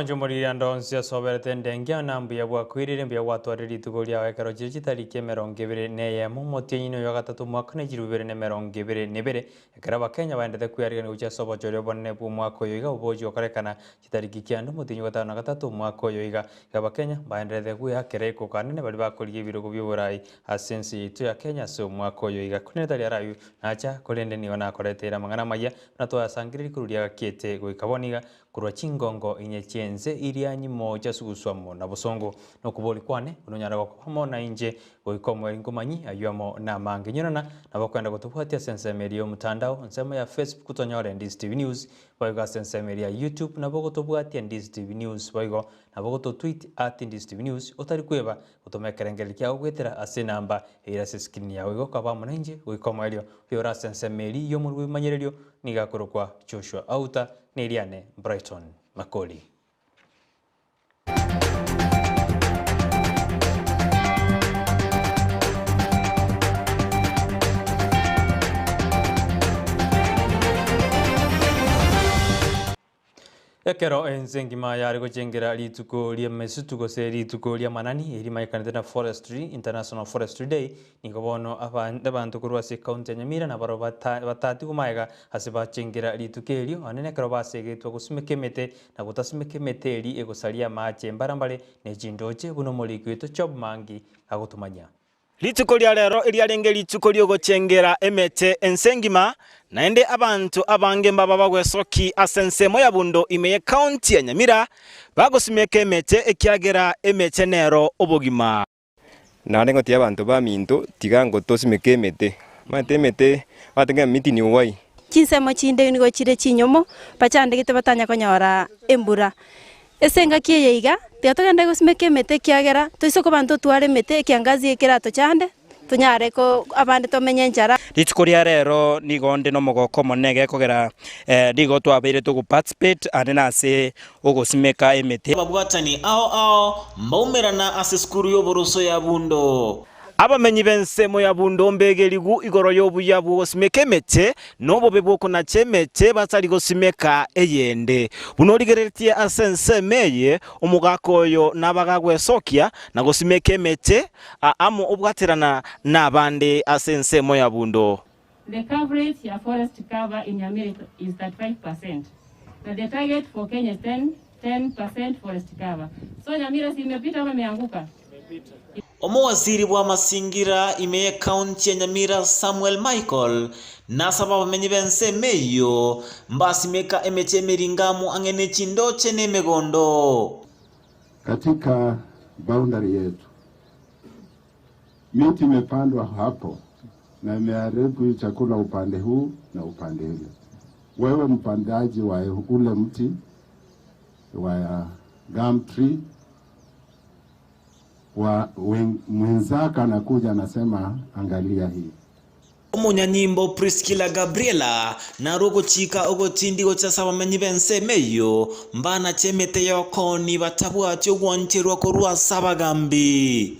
Omwancho omoririanda onsi asoberete endengia na mbuya bwakoirire, mbuya gwatwarire rituko riao ekero chire chitariki 21, omotienyi oyo ogatato omwaka ne chilifu ibere na 22, ekero Abakenya baendete kwearigania gochia ase obochori obonene bw'omwaka oyo iga obochia gokorekana chitariki kianda omotienyi ogatano na gatato omwaka oyo iga. Iga Abakenya mbaenderete gweakera ekoka nene baria bakorigia ebirogo bi'oborai ase ense yaito ya Kenya ase omwaka oyo iga. Korende tari arayio nacha, korende nigo nakoreteire amang'ana amaya buna twayasangereria korwa riagakiete goika bono iga, Korwa chingongo inye chi'ense iria nyimocha sugusu amo na bosongo, nokobori kwane buna onyare gokoba amo nainche goika omoerio nkomanyi ayio amo namange. Inyorana nabo okwenda gotobwatia ase ensemo eria y'omotandao, ensemo ya Facebook tonyore Ndizi TV News, boigo ase ensemo eria ya YouTube nabo ogotobwatia Ndizi TV News, boigo nabo ogototweet at Ndizi TV News, otari kweba gotoma ekerengererio kiago goetera ase enamba eire ase escreen yao. Igo koba amo nainche goika omoerio oyore ase ensemo eria y'omorwoti bw'ebimanyererio nigo akorokwa Joshua Auta. Neriane Brighton Makori. Ekero ense engima yare gochengera rituko ri'emesitu gose rituko ri'amanani erimaikanete na Forestry, International Forestry Day, Nigo bono abanto korwa ase ekaunti ya Nyamira nabarabwo batatigwe magega ase bachengera rituko erio, onye nekero basegetwe gosimeka emete na gotasimeka emete eria egosaria amache mbarambare ne chindoche, buna omoriki oito Job Mangi agotomanyia. Rituko ria rero eriarenge rituko riogochengera emete ense engima, naende abanto abange mbaba bagwesoki ase ensemo ya Bundo ime y'ekaunti ya Nyamira bagosimeka emete ekiagera emete nero obogima. Naende ngotiga abanto baminto, tiga ngotosimeke emete. Omanyete emete, omanyete ng'a emiti ni uhai. Chinsemo chinde nigo chire chinyomo, bachandegete batanya konyora embura. Ase engaki eye iga, tiga togende gosimeka emete ekiagera toise koba ntotware emete ekiangazi ekeratochande, tonyare ko abande tomenye enchara. Rituko ria rero nigo nde nomogoko omonene gekogera nigo twabeire togo participate ande nase ogosimeka emete. Ababwatani ao ao mbaumerana ase esukuru y'oboroso ya Bundo. Abamenyi b'ensemo ya Bundo mbegerigu igoro y'obuya bw'ogosimeka emete, na obobe bw'okonacha emete batari gosimeka eyende. Buna origereretie ase ensemo eye, omogaka oyo nabagagwesokia na gosimeka emete, amo obwaterana nabande ase ensemo ya Bundo. The coverage ya forest cover in Nyamira is 35 percent na the target for Kenya is 10 10 percent forest cover. So Nyamira si imepita ama imeanguka? Omowaziri bw'amasingira ime y'ecounty ya Nyamira Samuel Michael nasaba abamenyi b'ensemo eyio mbasimeka emechie emeringamu ang'e ne chindoche na emegondo. Katika boundary yetu miti imepandwa hapo na imeharibu chakula upande huu na upande ule. Wewe mpandaji wa ule mti wa gum tree wa mwenzako anakuja anasema angalia hii. Omonyanyimbo Priscilla Gabriela narwo ogochika ogotindi gocha ase abamenyi b'ensemo eyio, mbanache emete y'okooni batabwati ogwancherwa korwa ase abagambi.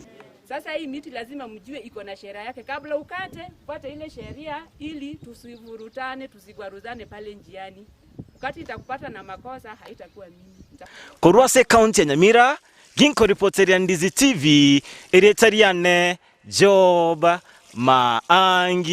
Sasa hii miti lazima mjue iko na sheria yake, kabla ukate fuata ile sheria ili tusivurutane, tusigwaruzane pale njiani. Wakati itakupata na makosa haitakuwa mimi. Korwa ase ekaunti ya Nyamira, ginkoripoteria Ndizi TV, erieta riane Job Maangi.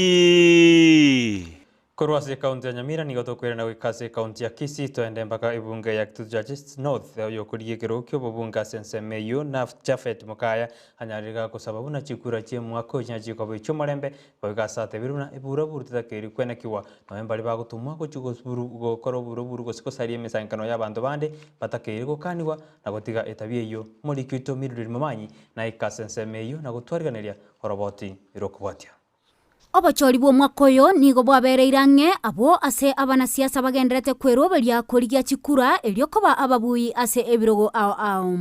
Korwa ase ekaunti ya Nyamira nigo tokoirana goika ase ekaunti ya Kisii toende mpaka ebunge ya Kitutu Churches North oyokorigia ekerogo ki'obobunge ase ensemo eyio na Japhet Mokaya anyarire gakosaba buna chikura chi'emwaka oyo chinya chikoba echi'omorembe goika ase atebire buna eburaburu tetakeiri kwenekigwa nonya mbaria bagotomwa gochia gokora oburaburu gose gosaria emesangererekano y'abanto bande batakeire gokanigwa na gotiga etabia eyio. Omoriki oito Mildred Momanyi naike ase ensemo eyio na gotwariganeria oroboti rw'okobwatia. Obochori bw'omwaka oyo nigo bwabereire ang'e abwo ase abanasiasa bagenderete kweroberia korigia chikura erio koba ababui ase ebirogo ao ao.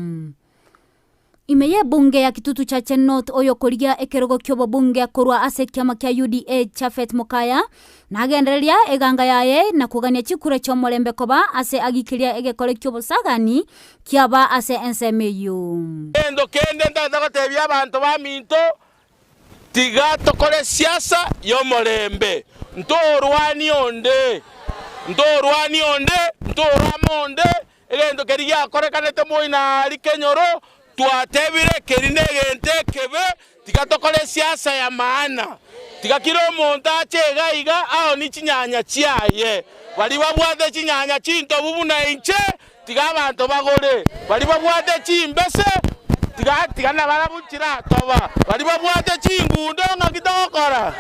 Ime y'ebunge ya Kitutu Chache North oyokorigia ekerogo ki'obobunge korwa ase ekiama kia UDA Japhet Mokaya nagendereria eganga yaye na kogania chikura chi'omorembe koba ase agikeria egekore ki'obosagani kiaba ase ensemo eyio. Gento kende ntagete gotebia abanto baminto, Tiga tokore siasa y'omorembe, ntorwanie onde, ntorwanie onde, ntorame onde. Egento keria giakorekanete moino aria kenyoro, twatebire keri negento ekebe, tiga tokore esiasa ya maana. Tiga kera omonto ache iga iga aonie chinyanya chiaye. Baria babwate chinyanya chintobu buna inche, tiga abanto bagore. Baria babwate chimbese, tiga tiga nabarabwo chiratoba. Baria babwate chingundo ng'aki togokora?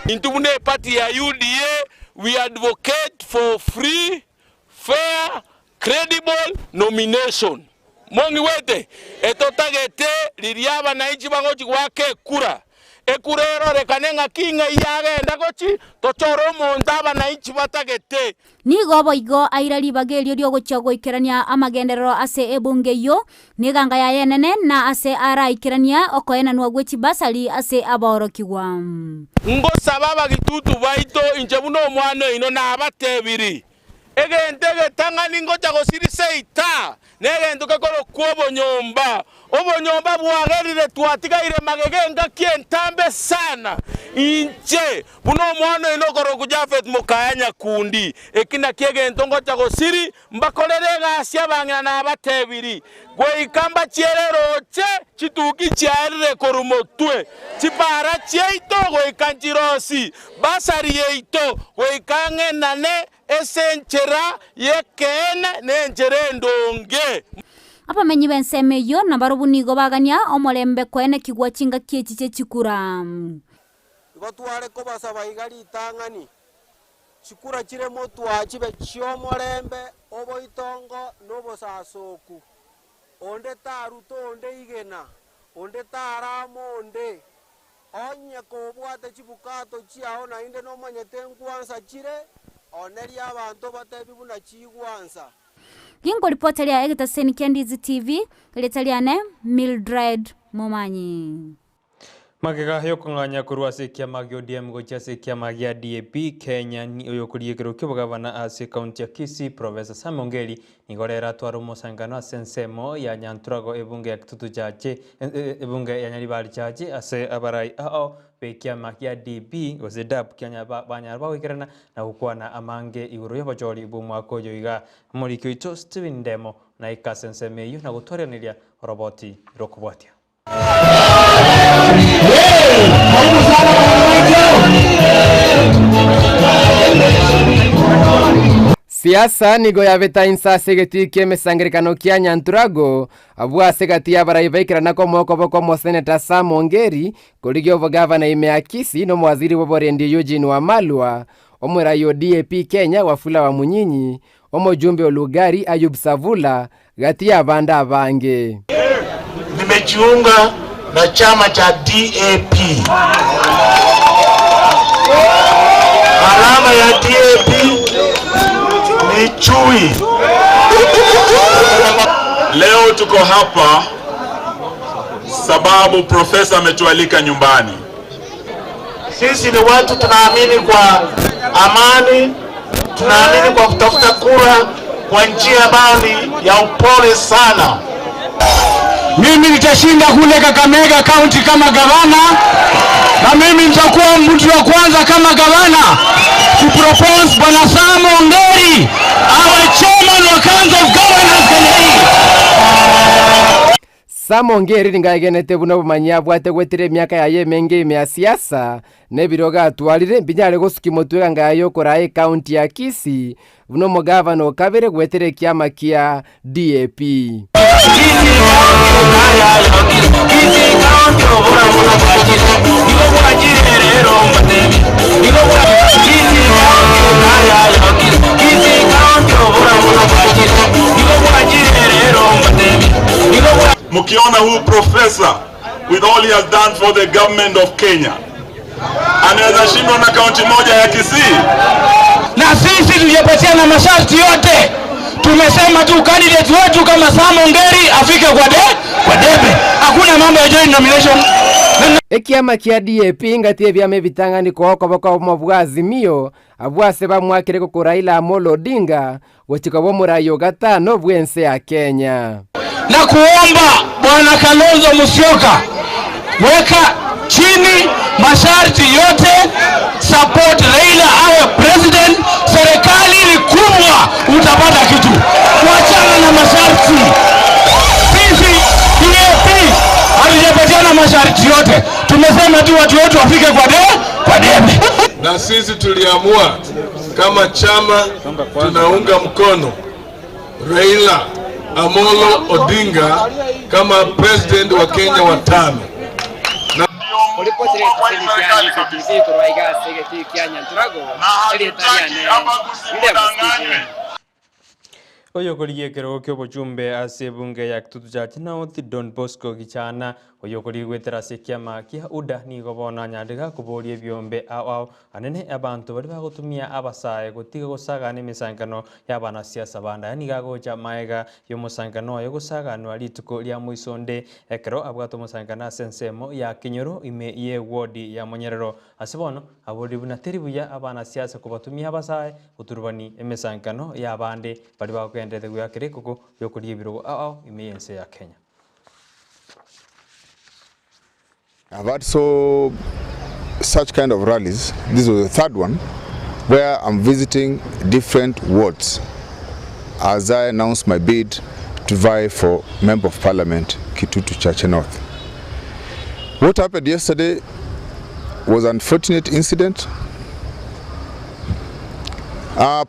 Intwe buna eparty ya UDA, we advocate for free, fair, credible nomination. Mong'igwete? Etotagete riria abananchi bagochi goaka ekura, ekura erorekane ng'aki ng'ai yagenda gochi, tochore omonto abananchi batagete. Nigo boigo aira ribaga erio riogochia goikerania amagenderero ase ebunge eyio, na eganga yaye enene, na ase araikeranie okoenanwa gwe chibasari ase aborokigwa. Ngosaba abagitutu baito inche buna omwana oino nabatebirie, Egento egetang'ani ngocha gosirisa eita, negento gekorokwa obonyomba. Obonyomba bwagerire twatigaire magega engaki entambe sana. Inche, buna omwana oino okorokwa Jafet mokaya nyakundi, eki nakio egento ngocha gosiri, mbakorere egasi abang'ina nabatebiri, goika mbachiere roche chituki chiaerire korwa motwe, chipara chiaito goika nchirosi, basari yaito goika ng'enane ase enchera y'ekeene na enchera endonge. Abamenyi b'ensemo eyio nabarobwo nigo bagania omorembe koenekigwa chingaki echi chie chikura. Igo tware kobasaba iga ritang'ani, chikura chire motwa chibe chi'omorembe, oboitongo, na obosasoku. Onde taruta onde igena, onde tarama onde. Onye kobwate chibukato chiao naende nomanyete ngwansa chire, onerie abanto obatebi buna chigwansa. Ginkoripoteria egetaseni kia Ndizi TV, erieta riane Mildred Momanyi. Magega y'okong'anya korwa ase ekiama gia ODM gochia ase ekiama gia DAP, Kenya ni oyokoria ekerero ki'obogavana ase ekaunti ya Kisii, Professor Sam Ongeri nigo rero atware omosangano ase ensemo ya Nyanturago ebunge ya Kitutu Chache ebunge ya Nyaribari Chache ase abarai ao b'ekiama gia DP gose DAP kianya banyara bagoikerana na gokwana amange igoro y'obochori bw'omwaka oyo iga. Omoriki oito Stephen Ndemo naike ase ensemo eyio na gotwarianeria oroboti rokobwatia. Siasa nigo yabeta inse ase egetii ki'emesangererekano kia Nyanturago, abwo ase egati y'abarai baikerana komoa okoboko omoseneta Sam Ongeri korigia obogavana ime ya Kisii na omowaziri bw'oborendi Eugene Wamalwa, omorai o DAP Kenya Wafula Wamunyinyi, Omojumbe o Lugari Ayub Savula, gati y'abande abange. Nimejiunga na chama cha DAP. Alama ya DAP ni chui. Leo tuko hapa sababu profesa ametualika nyumbani. Sisi ni watu tunaamini kwa amani, tunaamini kwa kutafuta kura kwa njia ambayo ni ya upole sana. Mimi nitashinda kule Kakamega County kama gavana, na mimi nitakuwa mtu wa kwanza kama gavana kupropose Bwana Sam Ongeri awe chairman wa Council of Governors Kenya hii. Sam Ongeri nigo aegenete buna obomanyi abwate goetera emiaka yaye emenge ime ya siasa, na ebirogo atwarire mbinyare gosukia motwe eganga yaye y'okoraa ecounty ya Kisii buna omogavana o kabere goetera ekiama kia DAP. Mkiona huyu profesa with all he has done for the government of Kenya anaweza shindwa na kaunti moja ya Kisii? Na sisi tujapatiana masharti yote, tumesema tu candidate wetu kama Sam Ongeri afike kwa de, kwa debe. Hakuna mambo ya joint nomination. Ekiama kia DAP ngati ebiama ebitang'ani koa okoboko obomo bwa Azimio, abwo ase bamwakire gokora Raila Amolo Odinga gochia koba omorai o gatano bw'ense ya Kenya. Na kuomba Bwana Kalonzo Musyoka, weka chini masharti yote, support Raila awe president, serikali ni kura. Ukitumwa utapata kitu. Wachana na masharti. Sisi DAP hatujapatiana masharti yote, tumesema tu watu wetu wafike kwa de kwa debe. Na sisi tuliamua kama chama tunaunga mkono Raila Amolo Odinga kama president wa Kenya wa tano. Oyokorigia ekerogo ki'obochumbe ase ebunge ya Kitutu Chache North, Don Bosco Gichana, oyokorigia goetera ase ekiama kia UDA nigo bono anyarire gakoboria ebiombe ao ao anene abanto baria bagotumia abasae gotiga gosagana emesankano y'abanasiasa bande. Aya nigo agocha maega y'omosankano oye gosaganwa rituko ria moisonde ekero abwate omosankano ase ensemo ya Kenyoro ime y'ewodi ya Monyerero. Ase bono aborire buna teri buya abanasiasa kobatumia abasae goturubani emesankano y'abande baria bagogenderete goeakera ekoko y'okoria ebirogo ao ao ime y'ense ya Kenya. I've had so such kind of rallies. This was the third one where I'm visiting different wards as I announce my bid to vie for Member of Parliament Kitutu Chache North. What happened yesterday was an unfortunate incident.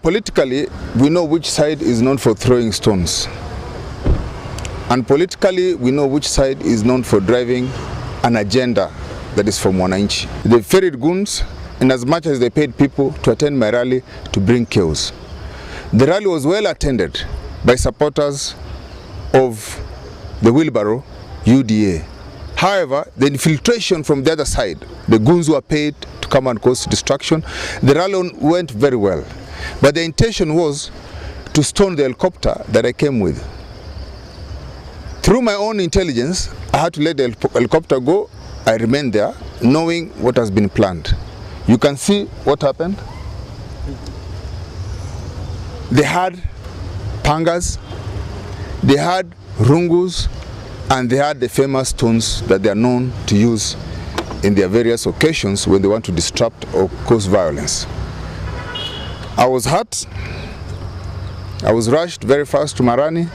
Politically, we know which side is known for throwing stones. And politically, we know which side is known for driving an agenda that is from Mwananchi. They ferried goons in as much as they paid people to attend my rally to bring chaos. The rally was well attended by supporters of the wheelbarrow UDA. However, the infiltration from the other side, the goons were paid to come and cause destruction. The rally went very well. But the intention was to stone the helicopter that I came with. Through my own intelligence, I had to let the helicopter go. I remained there, knowing what has been planned. You can see what happened. They had pangas, they had rungus, and they had the famous stones that they are known to use in their various occasions when they want to disrupt or cause violence. I was hurt. I was rushed very fast to Marani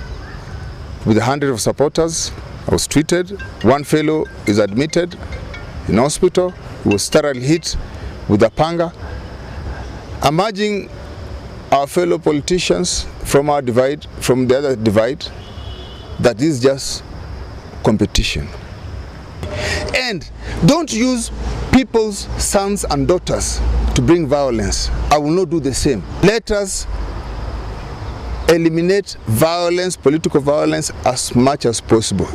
with 100 of supporters. I was treated. One fellow is admitted in hospital. He was thoroughly hit with a panga. I'm urging our fellow politicians from our divide, from the other divide, that is just competition. And don't use people's sons and daughters to bring violence. I will not do the same. Let us eliminate violence, political violence, as much as possible.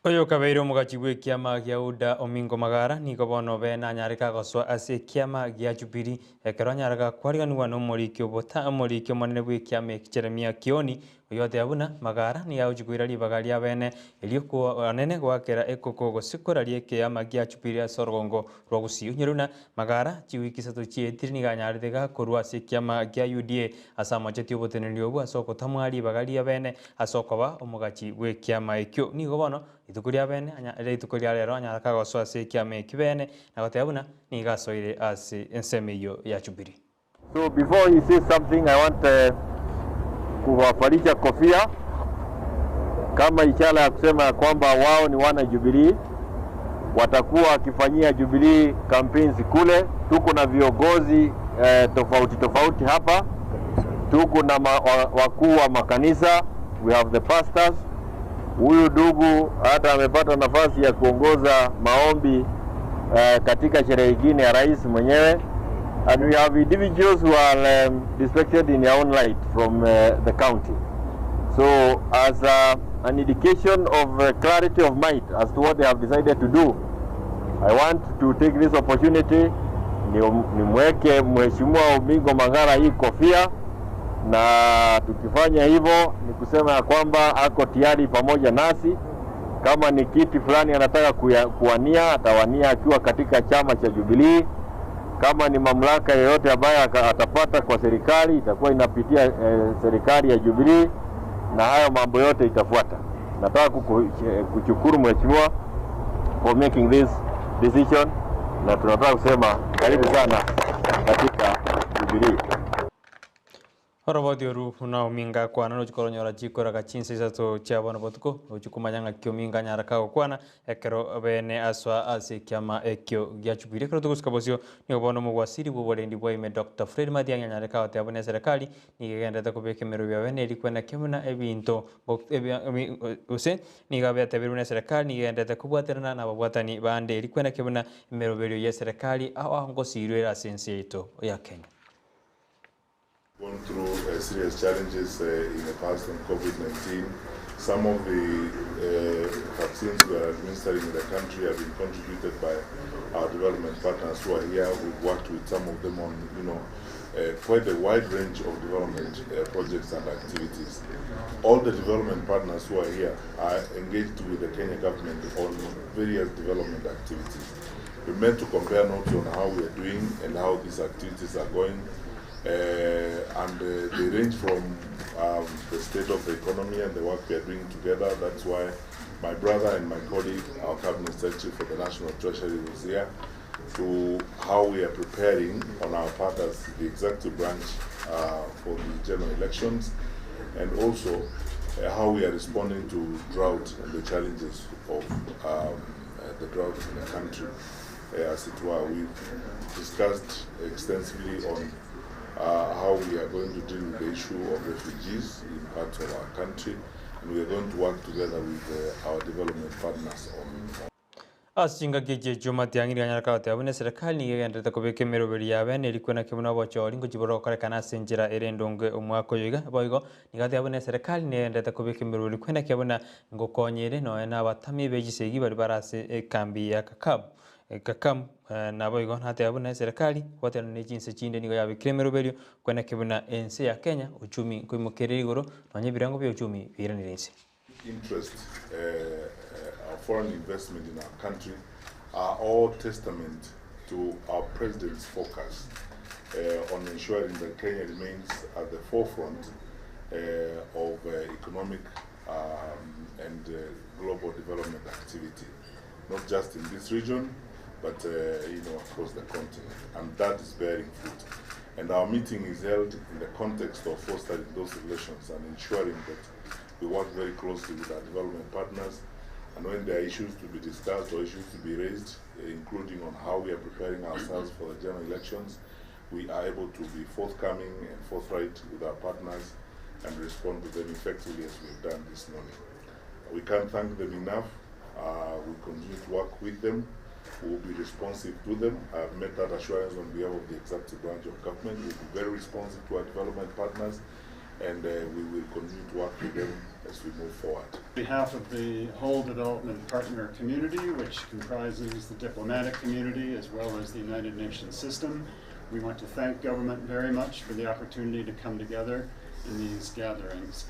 Oyo okabeire omogachi bw'ekiama gia UDA Omingo Magara nigo bono obe nanyare kagosoa ase ekiama gia Jubilee ekero anyare gakwariganigwa na omoriki obota omoriki omonene bw'ekiama eki Jeremiah Kioni oyio oteba buna Magara nigo agochia koira ribaga ria bene erio anene goakera ekoko gose koraria ekiama gia Jubilee ase orogongo rwa Gusii. Onyore buna Magara chiwiki isato chietire nigo anyarete gakorwa ase ekiama gia UDA ase amachetie oboteneneri obwo ase ogotamwa ribaga ria bene ase okoba omogachi bw'ekiama ekio. Nigo bono rituko ria bene rituko ria rero anyare kagosoa ase ekiama ekio bene na goteba buna nigo asoire ase ensemo eyio ya Jubilee. So before he says something I want uh, kuwavalisha kofia kama ishara ya kusema ya kwamba wao ni wana Jubilee, watakuwa wakifanyia Jubilee campaigns kule. Tuko na viongozi eh, tofauti tofauti hapa, tuko na wakuu wa makanisa, we have the pastors. Huyu ndugu hata amepata nafasi ya kuongoza maombi eh, katika sherehe ingine ya rais mwenyewe and we have individuals who are respected in their own right from the county. So as an indication of clarity of mind as to what they have decided to do, I want to take this opportunity nimweke Mheshimiwa Omingo Magara hii kofia, na tukifanya hivyo ni kusema ya kwamba ako tayari pamoja nasi. Kama ni kiti fulani anataka kuwania, atawania akiwa katika chama cha Jubilee. Kama ni mamlaka yoyote ambayo atapata kwa serikali itakuwa inapitia serikali ya Jubilee, na hayo mambo yote itafuata. Nataka kushukuru mheshimiwa for making this decision, na tunataka kusema karibu sana katika Jubilee. Oroboti oru buna ominga akwana rochi koronyora chikoraga chinsa isato chia bono botuko, rochi komanya ng'aki ominga anyara kagokwana ekero bene asoa ase ekiama ekio giachukuire. Ekero togosika bosio nigo bono omogwasiri bw'oborendi bwa ime Doctor Fred Matiang'i anyare kagoteba buna eserekari nigo egenderete kobeka emerobio ya bene eria kwenekio buna ebinto gose nigo abetebirie buna eserekari nigo egenderete kobwaterana na ababwatani bande eria kwenekio buna emeroberio y'eserekari ao ao ngosiirwe ere ase ense yaito ya Kenya. Gone through uh, serious challenges uh, in the past on COVID-19. Some of the uh, vaccines we are administering in the country have been contributed by our development partners who are here. We've worked with some of them on, you know, uh, quite a wide range of development uh, projects and activities. All the development partners who are here are engaged with the Kenya government on various development activities. We meant to compare notes on how we are doing and how these activities are going. Uh, and uh, they range from um, the state of the economy and the work we are doing together. That's why my brother and my colleague, our cabinet secretary for the National Treasury, was here, to how we are preparing on our part as the executive branch uh, for the general elections, and also uh, how we are responding to drought and the challenges of um, uh, the drought in the country. Uh, as it were, we've discussed extensively on uh, how we are going to deal with the issue of refugees in parts of our country, and we are going to work together with uh, our development partners on Ase chingaki echi echio Matiang'i nigo anyare kagoteba buna eserekari nigo egendererete kobeka emeroberi ya bene eria kwenaki buna obochori ngochibora gokorekana ase enchera ere endonge omwaka oyo iga. Boigo nigo ateba buna eserekari nigo egendererete kobeka emeroberi kwenaki buna ngokonya ere nonya na abatami be chisegi baria bare ase ekambi ya Kakam Kakam naboigo nateba buna eserekari kobwaterana ne chinse chinde nigo yabekire emeroberio kwenaki buna ense ya Kenya uchumi nkoimokerere igoro nonya ebirengo bia uchumi biiranire inse. interest, uh, uh, our foreign investment in our country are all testament to our president's focus uh, on ensuring that Kenya remains at the forefront uh, of uh, economic um, and uh, global development activity, not just in this region, but uh, you know across the continent, and that is bearing fruit. And our meeting is held in the context of fostering those relations and ensuring that we work very closely with our development partners. And when there are issues to be discussed or issues to be raised, including on how we are preparing ourselves for the general elections, we are able to be forthcoming and forthright with our partners and respond to them effectively as we have done this morning. We can't thank them enough. Uh, we continue to work with them. We will be responsive to them. I have made that assurance on behalf of the executive branch of government. We will be very responsive to our development partners and uh, we will continue to work with them as we move forward. On behalf of the whole development partner community, which comprises the diplomatic community as well as the United Nations system, we want to thank government very much for the opportunity to come together in these gatherings.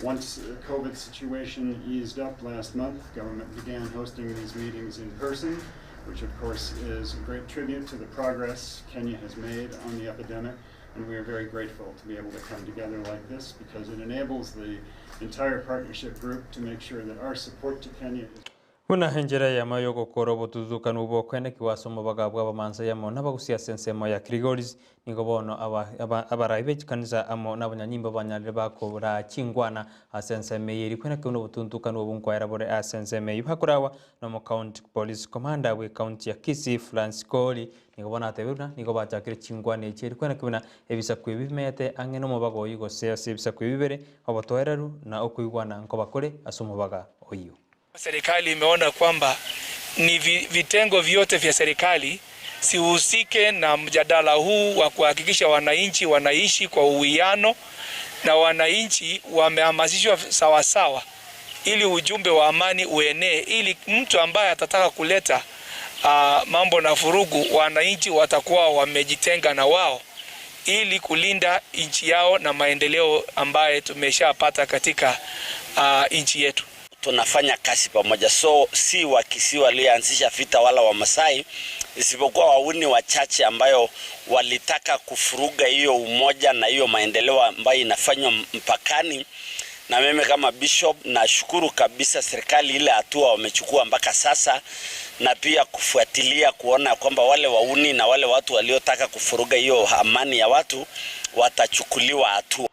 Once the COVID situation eased up last month, government began hosting these meetings in person, which of course is a great tribute to the progress Kenya has made on the epidemic. And we are very grateful to be able to come together like this because it enables the entire partnership group to make sure that our support to Kenya is Buna enchera eyemo y'ogokora obotutukanu bw'okoenekigwa ase omobaga bw'abamansa amo n'abagusia ase ensemo ya Kilgoris, nigo bono abarai be chikanisa amo n'abanyanyimbo banyarire bakoraa chingwana ase ensemo eye eria kwenekigwa n'obotuntukanu obo nkoera bore ase ensemo eyio bakoragwa n'omocounty police commander bw'ecounty ya Kisii Francis Koori. Nigo bono atebire buna nigo bachakire chingwana echi erio kwenekigwa buna ebisaku ebi bimete ang'e nomobaga oyio gose ase ebisaku ebi bibere obotoereru na okoigwana nkoba kore ase omobaga oyio. Serikali imeona kwamba ni vitengo vyote vya serikali sihusike na mjadala huu wa kuhakikisha wananchi wanaishi kwa uwiano na wananchi wamehamasishwa sawasawa, ili ujumbe wa amani uenee, ili mtu ambaye atataka kuleta uh, mambo na furugu, wananchi watakuwa wamejitenga na wao ili kulinda nchi yao na maendeleo ambaye tumeshapata katika uh, nchi yetu. Tunafanya kazi pamoja, so si Wakisii walioanzisha vita wala Wamasai, isipokuwa wauni wachache ambayo walitaka kufuruga hiyo umoja na hiyo maendeleo ambayo inafanywa mpakani. Na mimi kama bishop nashukuru kabisa serikali ile hatua wamechukua mpaka sasa, na pia kufuatilia kuona kwamba wale wauni na wale watu waliotaka kufuruga hiyo amani ya watu watachukuliwa hatua.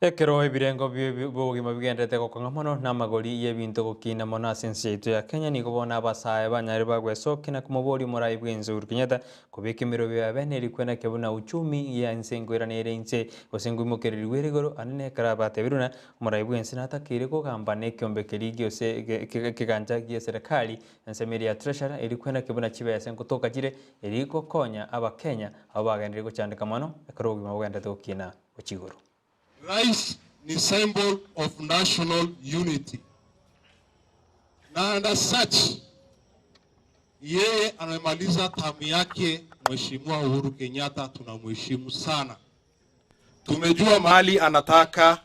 Ekero ebirengo bi'obogima bigendererete gokong'a mono na amagori y'ebinto gokina mono ase ense yaito ya Kenya, nigo bono abasae banyare bagwesokia na komoboria omorai bw'ense Uhuru Kenyatta kobeka emerobio yabe nerikwe naki buna uchumi ya ense nkoirana ere inse gose nkoimokererigwe ere igoro ande nekero abatebirwe buna omorai bw'ense natakeire kogamba nekeombe keria gose ekegancha gi'eserekari ensemo eria ya Treasury erikwe naki buna chibesa nkotoka chire eri gokonya abakenya abwo bagenderire gochandeka mono ekero obogima bogendererete gokina gochia igoro. Rais ni symbol of national unity. Na and as such, yeye amemaliza tamu yake. Mheshimiwa Uhuru Kenyatta tunamheshimu sana. Tumejua mahali anataka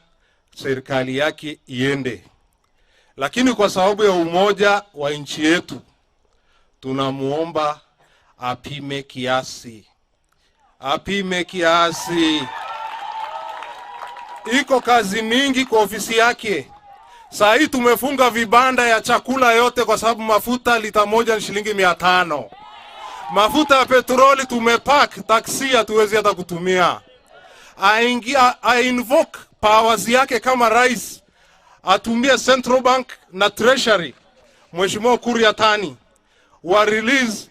serikali yake iende, lakini kwa sababu ya umoja wa nchi yetu tunamuomba apime kiasi, apime kiasi. Iko kazi mingi kwa ofisi yake. Saa hii tumefunga vibanda ya chakula yote kwa sababu mafuta lita moja ni shilingi 500. Mafuta ya petroli tumepack, taksi hatuwezi hata kutumia. Aingia, a invoke powers yake kama rais, atumie Central Bank na Treasury, Mheshimiwa Ukur Yatani, wa release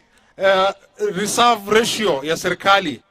reserve ratio ya serikali.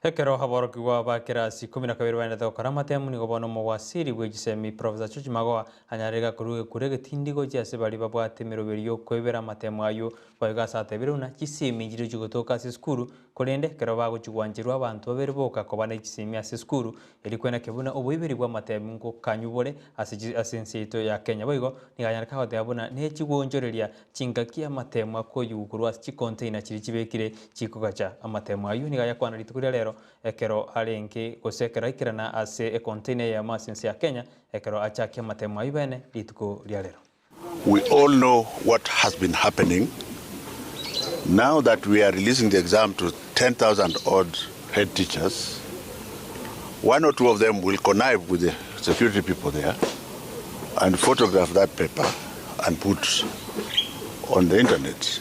Ekero aborokigwa ba kerasi 12 baendete gokora amatemu nigo bono omowasiri bwe chisemi Professor George Magoha anyarire gakorwa egekura egetindi gochia ase baria babwate emeroberi yokoebera amatemu aywo boigo ase atebire buna chisemi nchiria chigotoka ase esukuru korende ekero bagochigwancherwa abanto babere boka koba na chisemi ase esukuru eri kweneke buna oboiberi bwa amatemu nkokanywa bore ase ase ense yaito ya Kenya boigo nigo anyareka goteba buna nechigwonchoreria chingaki amatemu akoyigwa korwa ase chicontainer chiria chibekire chikogacha amatemu aywo nigo ayakwana rituko ria rero ekero arenge gose ekero aikerana ase econtainer eyemo ase ense ya Kenya ekero achakia amatemu aywo bene rituko ria rero. We all know what has been happening now that we are releasing the exam to 10,000 odd head teachers. One or two of them will connive with the security people there and photograph that paper and put on the internet.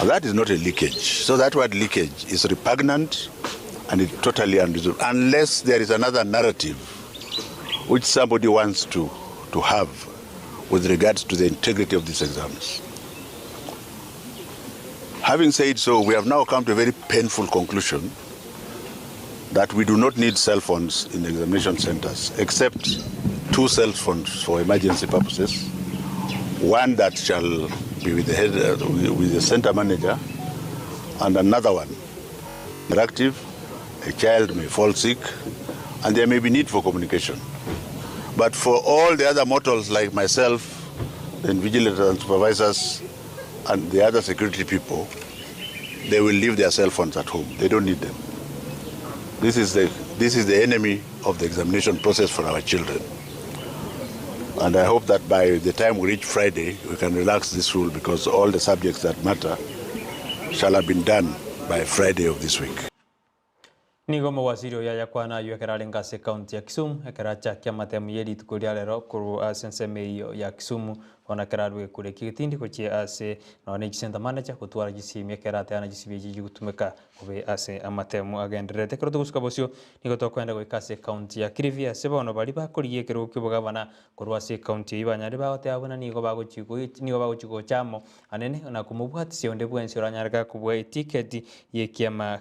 And that is not a leakage. So that word leakage is repugnant and it's totally unreasonable, unless there is another narrative which somebody wants to have with regards to the integrity of these exams. Having said so, we have now come to a very painful conclusion that we do not need cell phones in examination centers, except 2 cell phones for emergency purposes. One that shall be with the head, with the center manager, and another one interactive. A child may fall sick, and there may be need for communication. But for all the other mortals like myself, the invigilators and supervisors, and the other security people, they will leave their cell phones at home. They don't need them. This is the enemy of the examination process for our children. And I hope that by the time we reach Friday, we can relax this rule, because all the subjects that matter shall have been done by Friday of this week. Nigo mowaziri oyo ayakwana aywo ekero arenge ase ekaunti ya Kisumu ekero achakia amatemu ya rituko ria rero korwa ase ensemo eyio ya Kisumu bono ekero arwe kure egetindi gochia ase nonya na echisenta manager gotwara chisimi ekero ateana chisibi echi chigotumeka kobe ase amatemu agendererete. Ekero togosuka bosio nigo tokoenda goika ase ekaunti ya Kilifi ase bono baria bakorigia ekerogo kia obogavana korwa ase ekaunti eyio banyare bagoteba buna nigo bagochi nigo bagochi gocha amo anene na komobwatisia onde bwensi oranyare kobua etiketi y'ekiama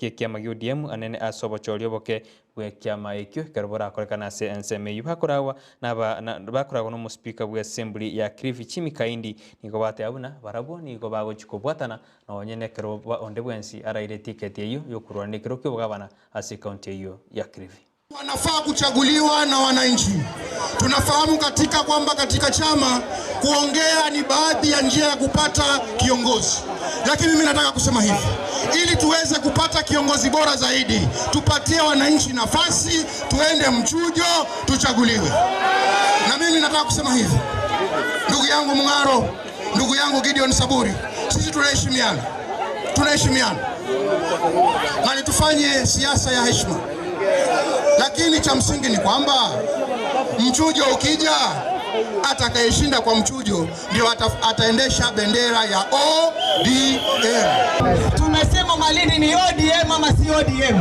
y'ekiama gia ODM anene ase obochori oboke bw'ekiama ekio ekero borakorekana ase ensemo eyio bakoragwa naba bakoragwa n'omospika bwa assembly ya Kilifi Jimmy Kaindi nigo bateba buna barabwo nigo bagochi kobwatana nonye nekero onde bwensi araire etiketi eyio yokorwana ekero kia obogavana ase ekaunti eyio ya Kilifi. Wanafaa kuchaguliwa na wananchi. Tunafahamu katika kwamba katika chama kuongea ni baadhi ya njia ya kupata kiongozi, lakini mimi nataka kusema hivi, ili tuweze kupata kiongozi bora zaidi, tupatie wananchi nafasi, tuende mchujo, tuchaguliwe. Na mimi nataka kusema hivi, ndugu yangu Mung'aro, ndugu yangu Gideon Saburi, sisi tunaheshimiana, tunaheshimiana na tufanye siasa ya heshima. Lakini cha msingi ni kwamba mchujo ukija, atakayeshinda kwa mchujo ndio ataendesha bendera ya ODM. Tumesema Malindi ni ODM ama si ODM?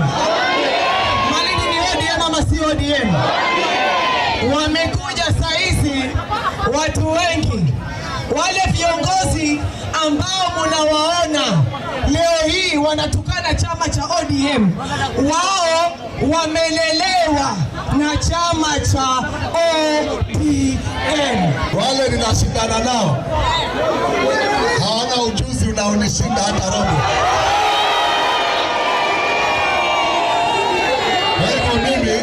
Malindi ni ODM ODM ama si ODM? Wamekuja saizi watu wengi, wale viongozi ambao munawaona leo hii wanatukana chama cha ODM, wao wamelelewa na chama cha ODM. Wale ninashindana nao hawana ujuzi unaonishinda hata robo. Kwa hivyo mimi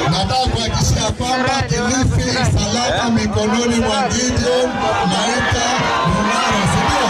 nataka kuhakikishia kwamba Kilifi salama mikononi mwa Gideon Maita Mung'aro, si ndio?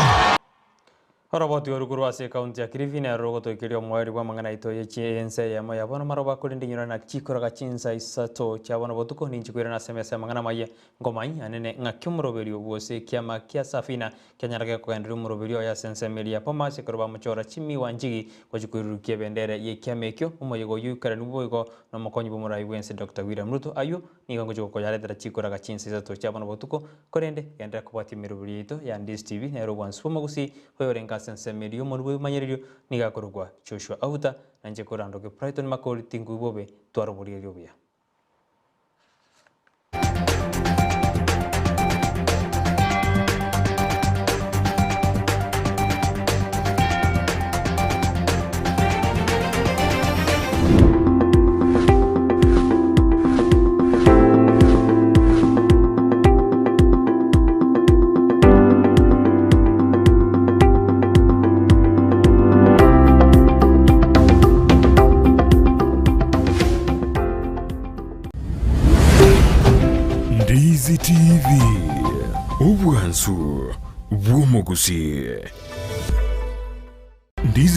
Oroboti oru korwa ase ekaunti ya Kilifi nero rogotoikeria omoerio bw'amang'ana aito ye chiense eyemo ya bono maroba korende inyora naki chikoraga chinsa isato chia bono botuko ninche koirana ase emesa y'amang'ana amayia Nkomanya anene ng'aki omoroberio bw'ose ekiama kia Safina kianyarage kogendereria omoroberio oye ase ensemo eria ya Bomas ekero bamochora chimiwa nchigi gochia koirurukia ebendera y'ekiama ekio. Omoyega oyio oikaranigwe boigo nomokonyi bw'omorai bw'ense Doctor William Ruto. Ayio nigo ngochia gokoyaretera chikoraga chinsa isato chia bono botuko. Korende genderera kobwatia emeroberio yaito ya Ndizi TV nero obwansu bw'omogusii oyorenge ase ensemo eria y'omonwa bw'ebimanyererio nigo akorokwa Joshua Auta na inche korandoke Brighton Makori tinkoigwa bobe twara oborieria obuya. Ndizi TV, obwansu bw'omogusii.